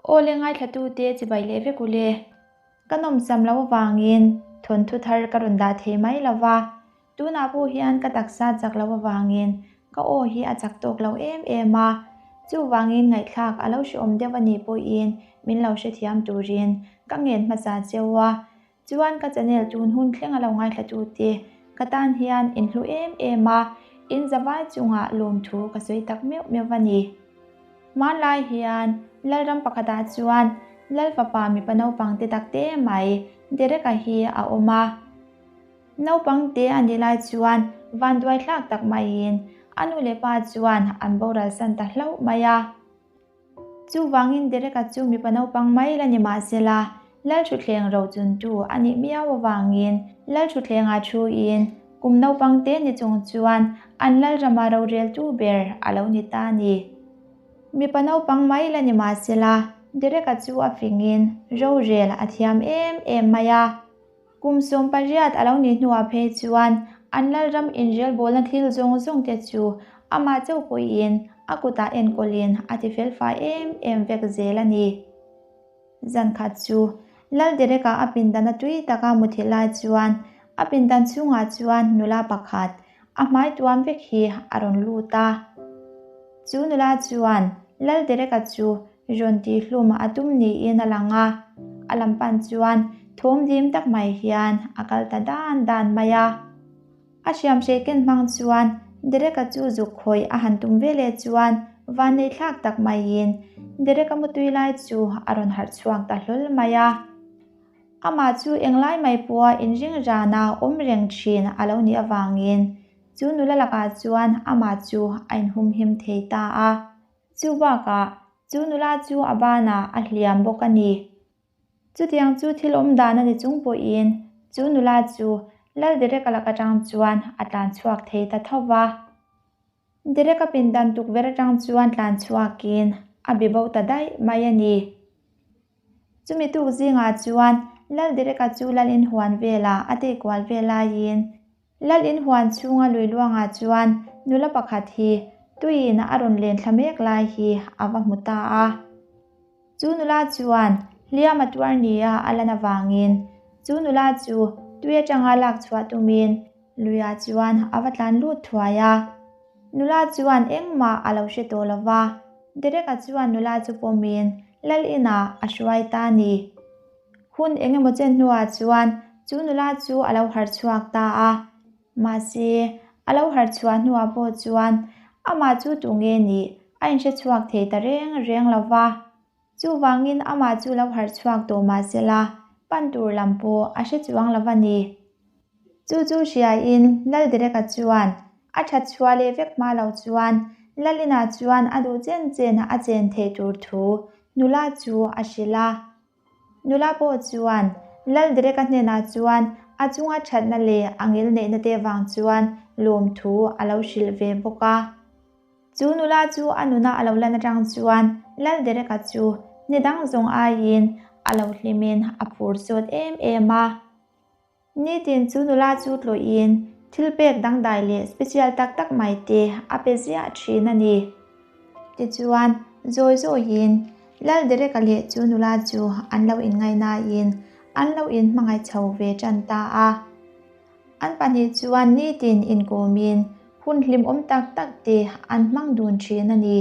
Aw le ngaithlatute chibai leh vek u le. Ka nawmsam lo avangin thawnthu thar ka rawn dah thei mai lo va, tunah pawh hian ka taksa chak lo avangin ka aw hi a chak tawk lo em em a, chuvangin ngaihthlak a lo hrehawm deuh a nih pawhin min lo hrethiam turin ka ngen hmasa cheu a, Chuan ka channel tun hun thleng a lo ngaithla tu te ka tan hian in hlu em em a, in zavai chungah lawmthu ka sawi tak meuh meuh a ni. Hmanlai hian Lalram pakhatah chuan Lal fapa mipa naupang te tak te mai Derek-a hi a awm a. Naupang te a nih lai chuan vanduai thlak tak maiin a nu leh pa chuan an boral san ta hlauh mai a. Chuvangin Derek-a chu mipa naupang mai la ni mah sela, Lalthutthleng rochuntu a nih miau avangin Lalthutthlengah thuin kum naupang te ni chung chuan an Lalrama roreltu ber a lo ni ta a ni. Mipa naupang mai la ni mah sela, Derek-a chu a fingin rorel a thiam em em mai a. Kum 18 a lo nih hnuah phei chuan an Lalram inrelbawlna thil zawng zawng te chu amah chauh pawhin a kutah enkawlin a ti felfai em em vek zel a ni. Zan khat chu Lal Derek-a a pindan a tui taka muthilh lai chuan a pindan chhungah chuan nula pakhat a hmai tuam vek hi a rawn lut a. Chu nula chuan Lal Derek-a chu Rawn tihhlum a tum niin a lang a, a lam pan chuan thawm dim tak mai hian a kal ta dan dan mai a. A hriam hreh ken hmang chuan Derek-a chu zuk khawih a han tum ve leh chuan vannei thlak tak maiin Derek-a mutui lai chu a rawn harh chhuak ta hlawl mai a. Amah chu englai mai pawha inring rana awm reng thin a lo nih avangin chu nula lakah chuan amah chu a inhumhim thei ta a. Chu bakah, chu nula chu a banah a hliam bawk a ni. Chutiang chu thil awm dan a ni chung pawhin chu nula chu Lal Derek-a lak atang chuan a tlan chhuak thei ta tho va. Derek-a pindan tukverh atang chuan tlan chhuakin a be bo ta daih mai a ni. Chumi tuk zingah chuan Lal Derek-a chu Lal inhuan velah a tihkual vel laiin Lal in huan chhunga lui luangah chuan nula pakhat hi tuiin a rawn len thla mek lai hi a va hmu ta a. Chu nula chuan hliam a tuar nia a lan avangin chu nula chu tui atanga lak chhuah tumin luiah chuan a va tlan lut thuai a. Nula chuan engmah a lo hre tawh lo va, Derek-a chuan nula chu pawmin Lal inah a hruai ta a ni. Hun eng emaw chen hnuah chuan chu nula chu a lo harh chhuak ta a. Mahse, a lo harh chhuah hnuah pawh chuan amah chu tu nge nih a inhre chhuak thei ta reng reng lo va. Chuvangin amah chu lo harh chhuak tawh mah sela, pan tur lam pawh a hre chuang lo va ni. Chu chu hriain Laldereka chuan a that chhuah leh vek hma lo chuan Lalina chuan a duh chen chen a chen theih tur thu nula chu a hrilh a. Nula pawh chuan Laldereka hnenah chuan a chunga thatna leh a ngilneihna te vang chuan lawmthu a lo hrilh ve bawk a. Chu nula chu a nuna a lo lan atang chuan Laldereka chu ni dang zawng aiin a lo hlimin a phur sawt em em a. Nitin chu nula chu tlawhin thil pek dangdai leh special tak tak mai te a pe ziah thin a ni. Tichuan, zawi zawiin Laldereka leh chu nula chu an lo inngaihnain an lo inhmangaih chho ve tan ta a. An pahnih chuan nitin inkawmin hun hlimawm tak tak te an hmang dun thin a ni.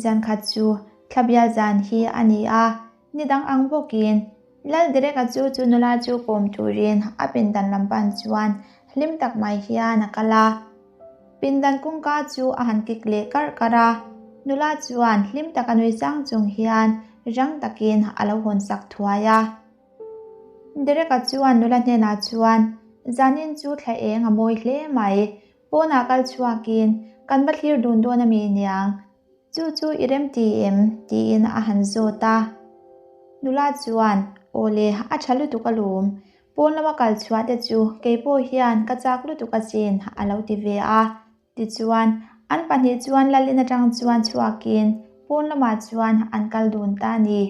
Zankhat chu thlabial zan hi a ni a. Ni dang ang bawkin, Laldereka chu chu nula chu kawm turin a pindan lam pan chuan hlim tak mai hian a kal a. Pindan kawngka chu a han kik leh karh karh a, nula chuan hlim taka nui sang chung hian rang takin a lo hawn sak thuai a. Dereka chuan nula hnenah chuan, Zanin chu thla eng a mawi hle mai, pawnah kal chhuakin kan va thlir dun dawn a mi niang? Chu chu i remti em? tiin a han zawt a. Nula chuan, Aw le, a tha lutuk alawm. Pawn lama kal chhuah te chu kei pawh hian ka chak lutuk asin a lo ti ve a. Tichuan, an pahnih chuan Lalin atang chuan chhuakin pawn lamah chuan an kal dun ta a ni.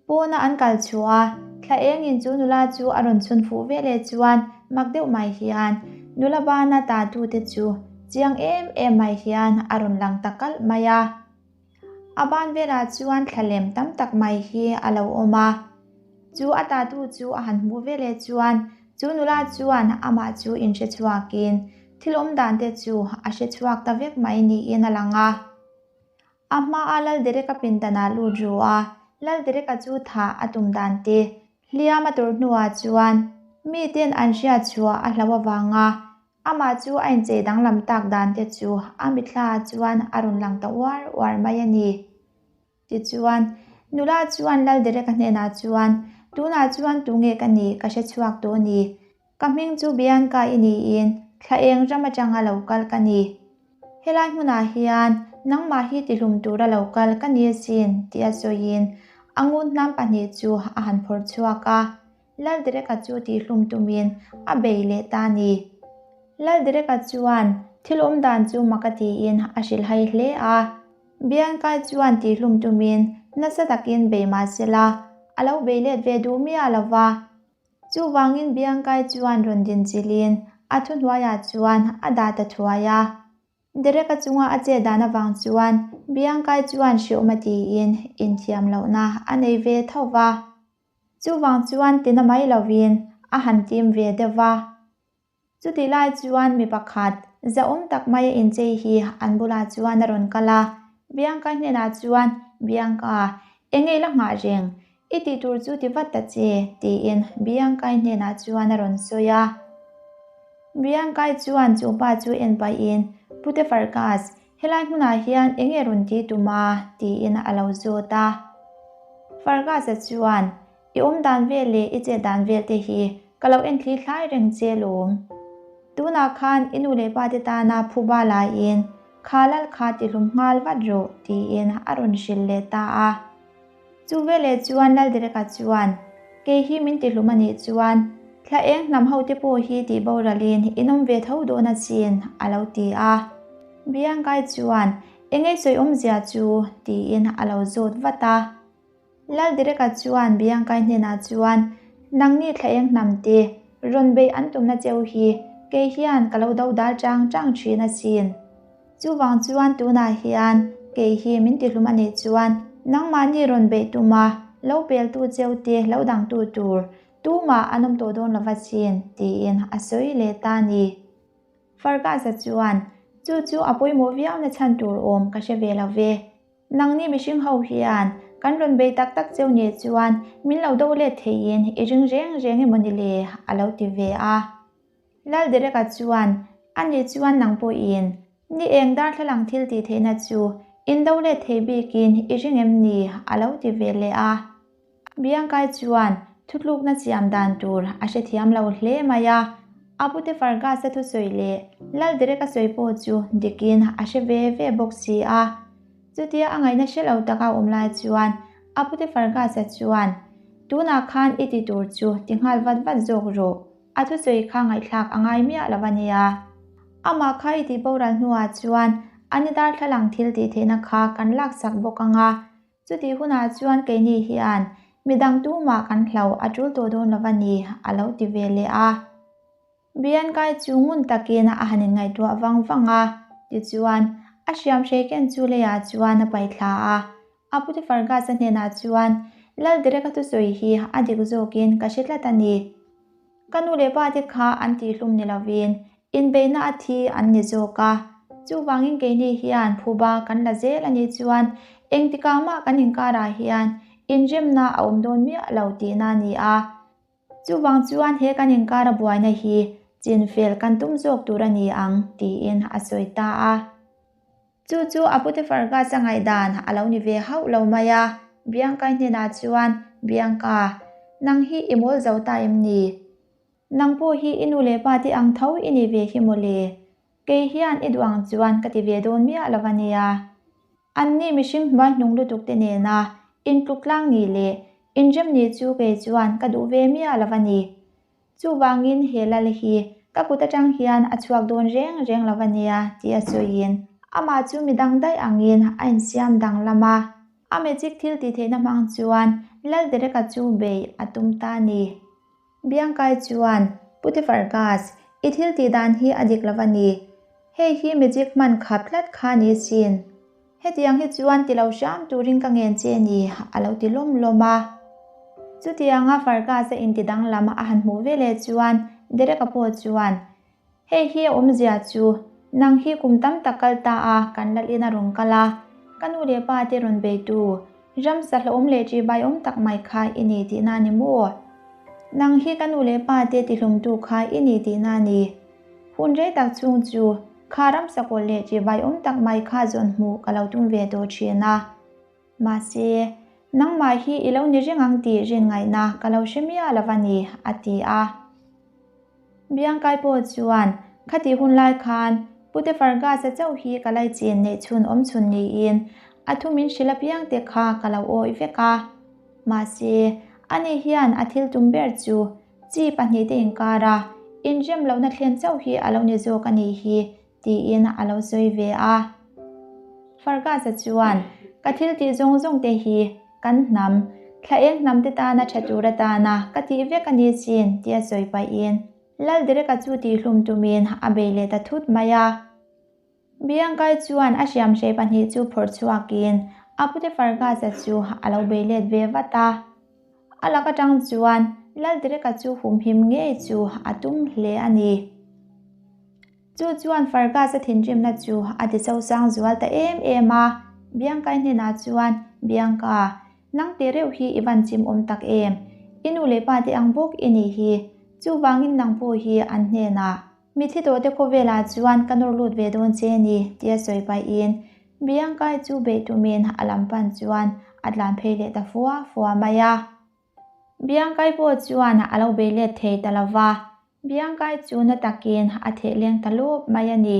Pawna an kal chhuah a, thla engin chu nula chu a rawn chhun fuh ve leh chuan mak deuh mai hian nula bana ta tu te chu chiang em em mai hian a rawn lang ta kalh mai a. A ban velah chuan thlalem tam tak mai hi a lo awm a. Chu a tatu chu a han hmuh veleh chuan chu nula chuan amah chu inhre chhuakin thil awm dan te chu a hre chhuak ta vek mai niin a lang a. A hmaa Laldereka pindanah lut ru a, Laldereka chu thah a tum dan te hliam a tawrh hnuah chuan miten an hriat chhuah a hlauh avanga amah chu a inchei danglam tak dan te chu a mithlaah chuan a rawn lang ta uar uar mai a ni. Tichuan, nula chuan Laldereka hnenah chuan, Tunah chuan tunge ka nih ka hre chhuak tawh a ni. Ka hming chu Bianca i niin thla eng ram atanga lo kal ka ni. Helai hmunah hian nangmah hi tihlum tura lo kal ka ni asin tih a sawiin a ngun hnam pahnih chu a han phawrh chhuak a. Laldereka chu tihlum tumin a bei leh ta a ni. Laldereka chuan thil awm dan chu mak a tiin a hrilhhai hle a. Bianca chuan tihlum tumin nasa takin bei mah sela a lo bei let ve duh miah lo va. Chuvangin Biangkai chuan rawn din chilhin a thuhnuaiah chuan a dah ta thuai a. Derek-a chunga a chet dan avang chuan Biangkai chuan hreawm a tiin inthiam lohna a nei ve tho va. Chuvang chuan tina mai lovin a han tim ve deuh va. Chutih lai chuan mi pakhat zahawm tak maia inchei hi an bulah chuan a rawn kal a, Bianca hnenah chuan, Bianca, eng nge i la nghah reng? I tih tur chu ti vat ta che, tiin Bianca-i hnenah chuan a rawn sawi a. Bianca-i chuan chu pa chu en pahin, Pute Farkas, helai hmunah hian eng nge rawn ti tum a? tiin a lo zawt a. Farkas-a chuan, I awm dan vel leh i chet dan vel te hi ka lo en thli thlai reng che lawm. Tunah khan i nu leh pa te tana phuba laiin kha lal kha tihlum nghal vat rawh tiin a rawn hrilh leh ta a. Chu veleh chuan Laldereka chuan, Kei hi min tihlum a nih chuan thla eng hnam ho te pawh hi tih boralin in awm ve tho dawn asin a lo ti a. Biangkai chuan, Engei sawi awmzia chu? tiin a lo zawt vat a. Laldireka chuan Biangkai hnenah chuan, Nangni thla eng hnam te, rawn beih an tumna cheu hi kei hian ka lo do dal chang chang thin asin. Chuvang chuan tunah hian kei hi min tihlum a nih chuan nangmahni rawn beih tuma lo peltu cheu te lo dangtu tur tumah an awm tawh dawn lo asin, tiin a sawi leh ta a ni. Farkas-a chuan, Chu chu a pawimawh viau na chhan tur awm ka hre ve lo ve. Nangni mihring ho hian kan rawn bei tak tak cheu nih chuan min lo do let theiin i ring reng reng emaw ni le? a lo ti ve a. Laldereka chuan, A nih chuan nang pawhin ni eng darthlalang thil tih theihna chu in do let thei bikin i ring em ni? a lo ti ve leh a. Biangkai chuan thutlukna siam dan tur a hrethiam lo hle mai a, a pute Fargas-a thusawi leh Lalderek-a sawi pawh chu dikin a hre ve ve bawk si a. Chutia a ngaihna hre lo taka awm lai chuan a pute Fargas-a chuan, Tunah khan i ti tur chu ti nghal vat vat zawk rawh, a thusawi kha ngaihthlak a ngai miah lo a nia. Amah kha i tih boral hnuah chuan a ni darthlalang thil tih theihna kha kan laksak bawk ang a, Chutih hunah chuan keini hian midang tumah kan hlo a tul tawh dawn lo a ni, a lo ti ve leh a. Biankai chu ngun takin a han inngaihtuah vang vang a, tichuan a hriam hrei ken chu leiah chuan a paih thla a. A pute Fargas-a hnenah chuan, Laldereka thusawi hi a dik zawkin ka hre tlat a ni. Ka nu leh pa te kha an tihhlum ni lovin inbeihna a thi an ni zawk a, chuvangin keini hian phuba kan la zel a nih chuan engtikah mah kan inkarah hian inremna a awm dawn miah lo tihna a ni a. Chuvang chuan he kan inkara buaina hi chinfel kan tum zawk tur a ni ang tiin a sawi ta a. Chu chu a pute Fargas a ngaihdan a lo ni ve hauh lo mai a, Bianca hnenah chuan, Bianca, nang hi i mawl zo ta em ni? Nang pawh hi i nu leh pa te ang tho i ni ve hi maw le? Kei hian i duh ang chuan ka ti ve dawn miah lo a nia. Anni mihring hnuai hnung lutuk te nena intluk tlang ni leh inrem ni chu kei chuan ka duh ve miah lo a ni. Chuvangin he lal hi ka kut atang hian a chhuak dawn reng reng lo a nia tih a sawiin amah chu midang daih angin a insiam danglam a. A magic thil tih theihna hmang chuan Laldereka chu bei a tum ta a ni. Biangkai chuan, Pute Farkas, i thil tih dan hi a dik lo a ni. Hei hi magic hman khap tlat kha ni sin. Hetiang hi chuan ti lo hram turin ka ngen che ni, a lo ti lawm lawm a. Chutianga Farkas-a inti danglam a han hmuh veleh chuan Derek-a pawh chuan, Hei hi a awmzia chu, nang hi kum tam tak kal ta a, kan lalin a rawn kal a, ka nu leh pa te rawn beitu, ramsa hlauhawm leh ṭihbai awm tak mai kha i ni tihna a ni maw? Nang hi ka nu leh pa te tihlumtu kha i ni tihna a ni. Hun rei tak chhung chu kha ramsa kawlh leh ṭihbai awm tak mai kha zawn hmuh ka lo tum ve tawh ṭhin a. Mahse, nangmah hi i lo ni reng ang tih rin ngaihna ka lo hre miah lo a ni, a ti a. Biangkai pawh chuan, Khatih hun lai khan Pute Fargasa chauh hi ka laichin neih chhun awm chhun niin a thu min hrilh apiang te kha ka lo awih vek a. Mahse, ani hian a thil tum ber chu chi pahnihte inkara inrem lohna thlen chauh hi a lo ni zawk a nih hi tiin a lo sawi ve a. Fargasa chuan, Ka thil tih zawng zawng te hi kan hnam, thla eng hnam te tana tha tur atana ka tih vek a ni sin tia sawi pahin Laldereka chu tihhlum tumin a bei leh ta thut mai a. Biangkai chuan a hriamhrei pahnih chu phawrh chhuakin a pute Fargasa chu a lo bei let ve vat a. A lak atang chuan Laldereka chu humhim ngei chu a tum hle a ni. Chu chuan Fargas-a thinrimna chu a ti chosang zual ta em em a, Bianca-i hnenah chuan, Bianca, nang teh reuh hi i van chim awm tak em? I nu leh pa te ang bawk i nih hi. Chuvangin nang pawh hi an hnenah, Mithi tawhte khawvelah chuan ka nawr lut ve dawn che ni, tia sawi pahin Bianca-i chu beih tumin a lam pan chuan a tlan phei leh ta fua fua mai a. Bianca-i pawh chuan a lo bei let thei ta lo va. Biangkai chu na takin a theh leng ta lawp mai a ni.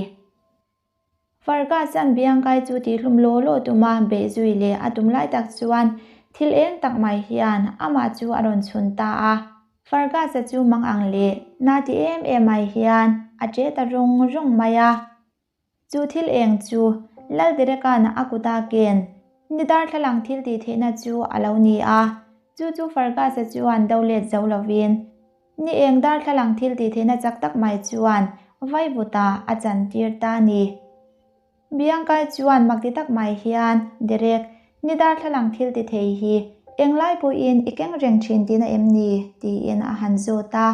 Fargas-a'n Biangkai chu tihhlum law law tuma beih zui leh a tum lai tak chuan thil eng tak mai hian amah chu a rawn chhun ta a. Fargas-a chu mang ang leh na ti em em mai hian a che ta rawng rawng mai a. Chu thil eng chu Laldereka'n a kuta ken ni darthlalang thil tih theihna chu a lo ni a, chu chu Fargas-a chuan do let zo lovin ni eng darthlalang thil tih theihna chak tak mai chuan vaivuta a chantir ta a ni. Biangkai chuan mak ti tak mai hian, Derek, ni darthlalang thil ti thei hi englai pawhin i keng reng thin tihna em ni? tiin a han zawt a.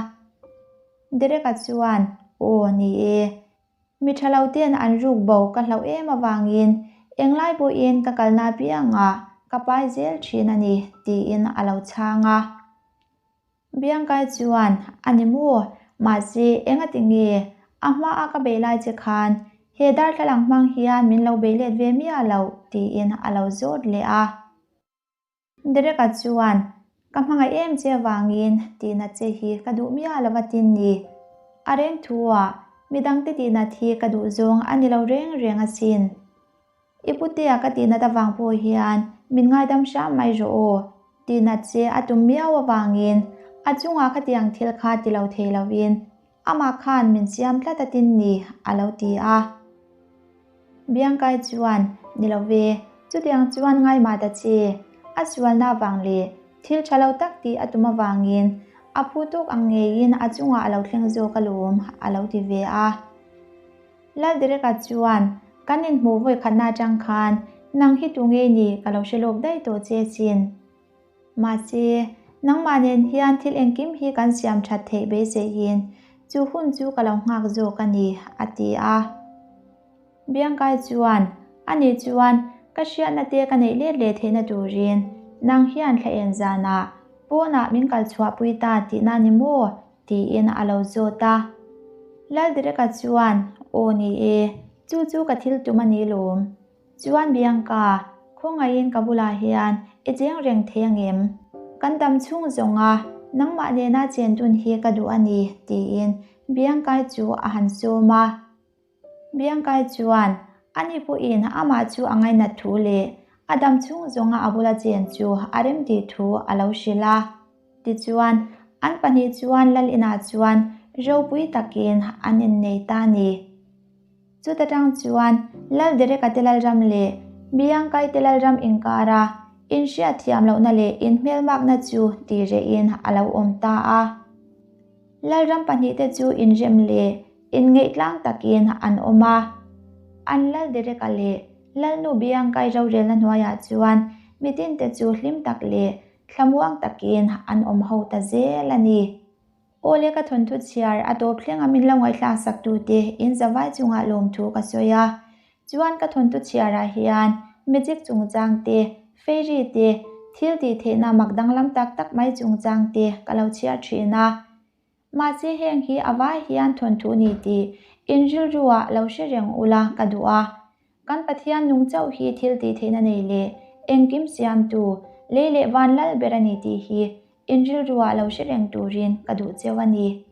Derek-a chuan, Aw, ni e. Mi tha lo ten an ruk bo ka hlauh em avangin englai pawhin ka kalna apiangah ka pai zel thin a ni, tiin a lo chhang a. Biangkai chuan, A ni maw? Mahse, engati nge a hmaa ka bei lai che khan he darthlalang hmang hian min lo bei let ve miah loh? tiin a lo zawt leh a. Derek-a chuan, Ka hmangaih em che avangin tihnat che hi ka duh miah lo va tin ni. A reng thu-ah midangte tihnat hi ka duh zawng a ni lo reng reng asin. I putea ka tihnat avang pawh hian min ngaidam hram mai rawh aw. Tihnat che a tum miau avangin a chungah khatiang thil kha ti lo thei lovin Amah khan min siam tlat a tin ni, a lo ti a. Biangkai chuan, Ni lo ve, chutiang chuan ngaimah ta che. A sualna avang leh thil tha lo tak tih a tum avangin a phu tawk ang ngeiin a chungah a lo thleng zawk alawm, a lo ti ve a. Laldereka chuan, Kan inhmuh vawi khatna atang khan nang hi tu ngei ni ka lo hre lawk daih tawh che chin. Mahse, nangmah nen hian thil engkim hi kan siam that theih beiseihin chu hun chu ka lo nghak zawk a ni, a ti a. Biangkai chuan, Ani chuan ka hriatna te ka neih let leh theihna turin nang hian thla en zanah pawnah min kal chhuahpui ta tihna ni maw? tiin a lo zawt a. Laldireka chuan, Aw ni e, chu chu ka thil tum a ni lawm. Chuan Bianca, khawngaihin ka bulah hian i cheng reng thei angem? Kan dam chhung zawnga nangmah nena chen dun hi ka duh a ni, tiin Bianca-i chu a han sawm a. Bianca-i chuan ani pawhin amah chu a ngainat thu leh a dam chhung zawnga a bula chen chu a remtih thu a lo hrilh a. Tichuan, an pahnih chuan Lal inah chuan ropui takin an innei ta a ni. Chuta tang chuan Laldereka te Lalram leh Biangkai te Lalram inkara inhriat thiam lohna leh inhmelmakna chu tih rehin a lo awm ta a. Lalram pahnihte chu inrem leh inngeih tlang takin an awm a. An Laldereka leh. Lalnu Biangkai rorelna hnuaiah chuan mitinte chu hlim tak leh thlamuang takin an awm ho ta zel a ni. Awle ka thawnthu chhiar a tawp thleng a min lo ngaihthlak sak tute in zavai chungah lawmthu ka sawi a. Chuan ka thawnthu chhiarah hian magic chungchang te, fairy te, thil tih theihna mak danglam tak tak mai chungchang te ka lo chhiar thin a. Mahse heng hi a vai hian thawnthu ni tih in rilruah lo hre reng ula ka duh a. Kan Pathian nung chauh hi thil tih theihna nei leh engkim siamtu, lei leh van lal ber a ni tih hi in rilruah lo hre reng turin ka duh cheu a ni.